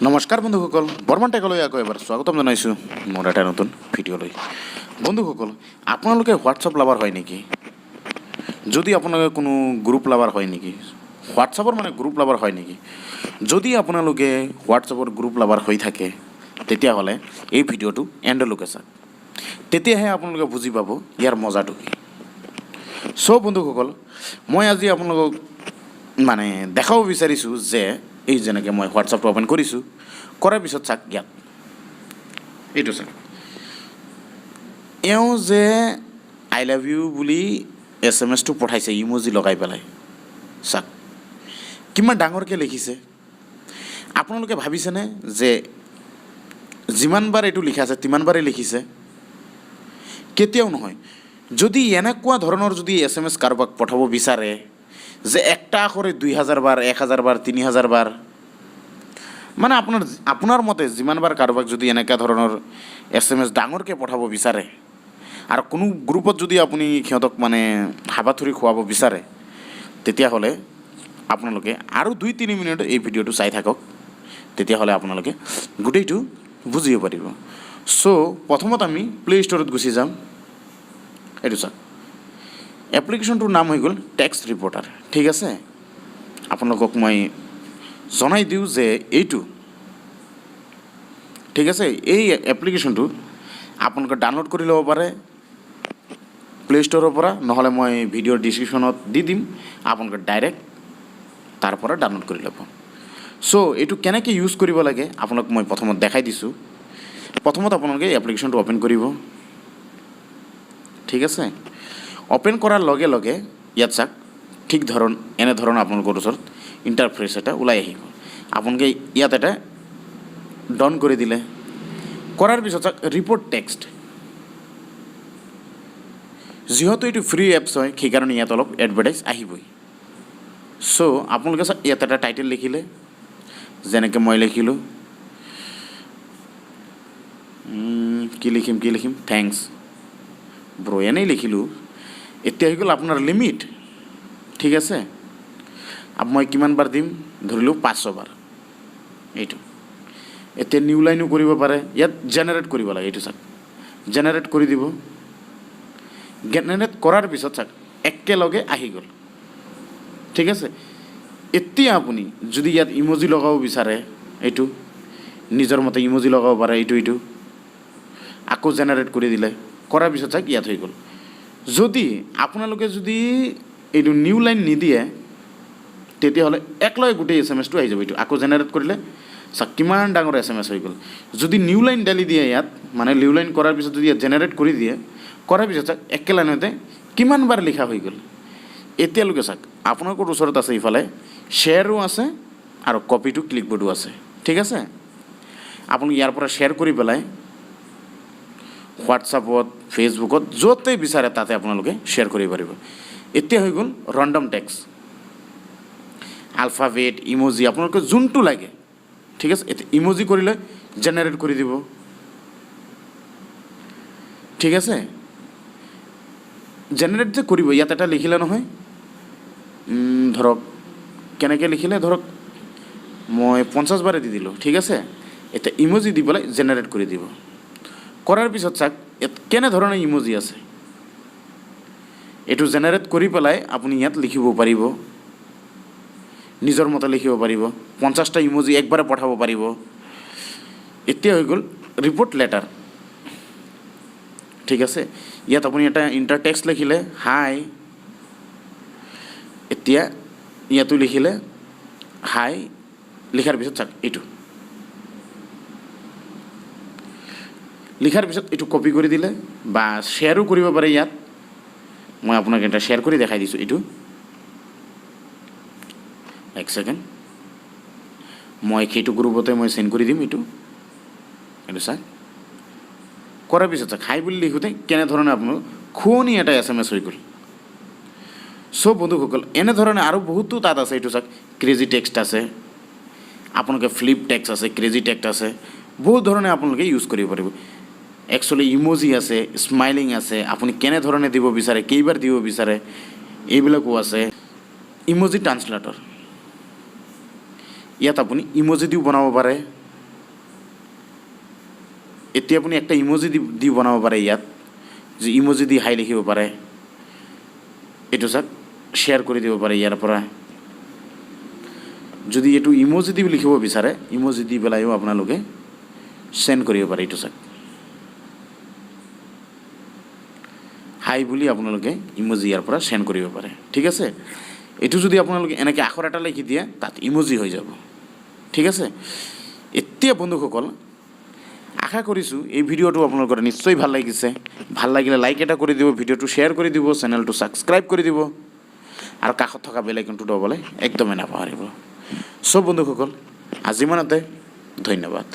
নমস্কাৰ বন্ধুসকল, বৰ্মন টেকলৈ আকৌ এবাৰ স্বাগতম জনাইছোঁ মোৰ এটা নতুন ভিডিঅ'লৈ। বন্ধুসকল, আপোনালোকে হোৱাটছআপ লাভাৰ হয় নেকি? যদি আপোনালোকে কোনো গ্ৰুপ লাভাৰ হয় নেকি, হোৱাটছআপৰ মানে গ্ৰুপ লাভাৰ হয় নেকি? যদি আপোনালোকে হোৱাটছআপৰ গ্ৰুপ লাভাৰ হৈ থাকে, তেতিয়াহ'লে এই ভিডিঅ'টো এণ্ডলৈকে চাওক। তেতিয়াহে আপোনালোকে বুজি পাব ইয়াৰ মজাটো কি। চ' বন্ধুসকল, মই আজি আপোনালোকক মানে দেখাব বিচাৰিছোঁ যে এই যেনেকৈ মই হোৱাটছআপটো অ'পেন কৰিছোঁ, কৰাৰ পিছত চাওক, ইয়াত এইটো চাওক, এওঁ যে "I love you" বুলি এছএমএছটো পঠাইছে ইম'জি লগাই পেলাই, চাওক কিমান ডাঙৰকৈ লিখিছে। আপোনালোকে ভাবিছেনে যে যিমানবাৰ এইটো লিখা আছে তিমানবাৰেই লিখিছে? কেতিয়াও নহয়। যদি এনেকুৱা ধৰণৰ যদি এছএমএছ কাৰোবাক পঠাব বিচাৰে যে একটা আখৰে 2000 বাৰ, 1000 বাৰ, 3000 বাৰ, মানে আপোনাৰ আপোনাৰ মতে যিমানবাৰ কাৰোবাক যদি এনেকুৱা ধৰণৰ এছএমএছ ডাঙৰকৈ পঠাব বিচাৰে আৰু কোনো গ্ৰুপত যদি আপুনি সিহঁতক মানে হাবাথুৰি খুৱাব বিচাৰে, তেতিয়াহ'লে আপোনালোকে আৰু 2-3 মিনিট এই ভিডিঅ'টো চাই থাকক। তেতিয়াহ'লে আপোনালোকে গোটেইটো বুজিব পাৰিব। চ' প্ৰথমত আমি প্লে' ষ্ট'ৰত গুচি যাম। এইটো চাওক, এপ্লিকেশ্যনটোৰ নাম হৈ গ'ল টেক্সট ৰিপৰ্টাৰ, ঠিক আছে? আপোনালোকক মই জনাই দিওঁ যে এইটো, ঠিক আছে, এই এপ্লিকেশ্যনটো আপোনালোকে ডাউনলোড কৰি ল'ব পাৰে প্লে' ষ্ট'ৰৰ পৰা, নহ'লে মই ভিডিঅ'ৰ ডিছক্ৰিপশ্যনত দি দিম, আপোনালোকে ডাইৰেক্ট তাৰ পৰা ডাউনলোড কৰি ল'ব। চ' এইটো কেনেকৈ ইউজ কৰিব লাগে, আপোনাক মই প্ৰথমত দেখাই দিছোঁ। প্ৰথমত আপোনালোকে এপ্লিকেশ্যনটো অ'পেন কৰিব, ঠিক আছে? অ'পেন কৰাৰ লগে লগে ইয়াত চাওক, ঠিক ধৰণ এনেধৰণৰ আপোনালোকৰ ওচৰত ইণ্টাৰফেচ এটা ওলাই আহিব। আপোনালোকে ইয়াত এটা ডন কৰি দিলে। কৰাৰ পিছত চাওক, ৰিপৰ্ট টেক্সট। যিহেতু এইটো ফ্ৰী এপছ হয়, সেইকাৰণে ইয়াত অলপ এডভাৰটাইজ আহিবই। চ' আপোনালোকে চাওক, ইয়াত এটা টাইটেল লিখিলে, যেনেকৈ মই লিখিলোঁ, কি লিখিম, কি লিখিম, "thanks ব্ৰ'", এনেই লিখিলোঁ। এতিয়া হৈ গ'ল আপোনাৰ লিমিট, ঠিক আছে? মই কিমান বাৰ দিম? ধৰিলোঁ 500 বাৰ। এইটো এতিয়া নিউ লাইনো কৰিব পাৰে। ইয়াত জেনেৰেট কৰিব লাগে। এইটো চাওক, জেনেৰেট কৰি দিব। জেনেৰেট কৰাৰ পিছত চাওক, একেলগে আহি গ'ল, ঠিক আছে? এতিয়া আপুনি যদি ইয়াত ইম'জি লগাব বিচাৰে, এইটো নিজৰ মতে ইম'জি লগাব পাৰে। এইটো আকৌ জেনেৰেট কৰি দিলে। কৰাৰ পিছত চাওক, ইয়াত হৈ গ'ল। যদি আপোনালোকে যদি এইটো নিউ লাইন নিদিয়ে, তেতিয়াহ'লে একেলগে গোটেই এছএমএছটো আহি যাব। এইটো আকৌ জেনেৰেট কৰিলে, চাওক কিমান ডাঙৰ এছএমএছ হৈ গ'ল। যদি নিউ লাইন ডালি দিয়ে ইয়াত, মানে নিউ লাইন কৰাৰ পিছত যদি ইয়াত জেনেৰেট কৰি দিয়ে, কৰাৰ পিছত চাওক, একে লাইনতে কিমান বাৰ লিখা হৈ গ'ল। এতিয়ালৈকে চাওক, আপোনালোকৰ ওচৰত আছে ইফালে শ্বেয়াৰো আছে আৰু কপি টু ক্লিপবোৰ্ডো আছে, ঠিক আছে? আপুনি ইয়াৰ পৰা শ্বেয়াৰ কৰি পেলাই হোৱাটছআপত, ফেচবুকত, য'তেই বিচাৰে তাতে আপোনালোকে শ্বেয়াৰ কৰিব পাৰিব। এতিয়া হৈ গ'ল ৰেণ্ডম টেক্সট, আলফাবেট, ইম'জি, আপোনালোকে যোনটো লাগে, ঠিক আছে? এতিয়া ইম'জি কৰিলে জেনেৰেট কৰি দিব, ঠিক আছে? জেনেৰেট যে কৰিব, ইয়াত এটা লিখিলে নহয়, ধৰক কেনেকৈ লিখিলে, ধৰক মই 50 বাৰে দি দিলোঁ, ঠিক আছে? এতিয়া ইম'জি দি পেলাই জেনেৰেট কৰি দিব। কৰাৰ পিছত চাওক, ইয়াত কেনেধৰণৰ ইম'জি আছে। এইটো জেনেৰেট কৰি পেলাই আপুনি ইয়াত লিখিব পাৰিব, নিজৰ মতে লিখিব পাৰিব। 50টা ইম'জি একবাৰে পঠাব পাৰিব। এতিয়া হৈ গ'ল ৰিপৰ্ট লেটাৰ, ঠিক আছে? ইয়াত আপুনি এটা ইণ্টাৰ টেক্সট লিখিলে "হাই"। এতিয়া ইয়াতো লিখিলে "হাই"। লিখাৰ পিছত চাওক, এইটো লিখাৰ পিছত এইটো কপি কৰি দিলে বা শ্বেয়াৰো কৰিব পাৰে। ইয়াত মই আপোনাক এটা শ্বেয়াৰ কৰি দেখাই দিছোঁ। এইটো এক ছেকেণ্ড, মই সেইটো গ্ৰুপতে মই চেণ্ড কৰি দিম। এইটো চাওক, কৰাৰ পিছত চাওক, "হাই" বুলি লিখোঁতে কেনেধৰণে আপোনাৰ শুৱনি এটা এছএমএছ হৈ গ'ল। চ' বন্ধুসকল, এনেধৰণে আৰু বহুতো তাত আছে। এইটো চাওক, ক্ৰেজি টেক্সট আছে, আপোনালোকে ফ্লিপ টেক্সট আছে, ক্ৰেজি টেক্সট আছে, বহুত ধৰণে আপোনালোকে ইউজ কৰিব পাৰিব। একচুৱেলি ইম'জি আছে, স্মাইলিং আছে, আপুনি কেনেধৰণে দিব বিচাৰে, কেইবাৰ দিব বিচাৰে, এইবিলাকো আছে। ইম'জি ট্ৰান্সলেটৰ, ইয়াত আপুনি ইম'জি দিও বনাব পাৰে। এতিয়া আপুনি একটা ইম'জি দি দি বনাব পাৰে। ইয়াত যে ইম'জি দি হাই লিখিব পাৰে। এইটো চাওক, শ্বেয়াৰ কৰি দিব পাৰে ইয়াৰ পৰা। যদি এইটো ইম'জি দি লিখিব বিচাৰে, ইম'জি দি পেলাইও আপোনালোকে চেণ্ড কৰিব পাৰে। এইটো চাওক, হাই বুলি আপোনালোকে ইম'জি ইয়াৰ পৰা চেণ্ড কৰিব পাৰে, ঠিক আছে? এইটো যদি আপোনালোকে এনেকৈ আখৰ এটা লিখি দিয়ে, তাত ইম'জি হৈ যাব, ঠিক আছে? এতিয়া বন্ধুসকল, আশা কৰিছোঁ এই ভিডিঅ'টো আপোনালোকৰ নিশ্চয় ভাল লাগিছে। ভাল লাগিলে লাইক এটা কৰি দিব, ভিডিঅ'টো শ্বেয়াৰ কৰি দিব, চেনেলটো ছাবস্ক্ৰাইব কৰি দিব আৰু কাষত থকা বেল আইকনটো দবাবলৈ একদমেই নাপাহৰিব। চ' বন্ধুসকল, আজি ইমানতে, ধন্যবাদ।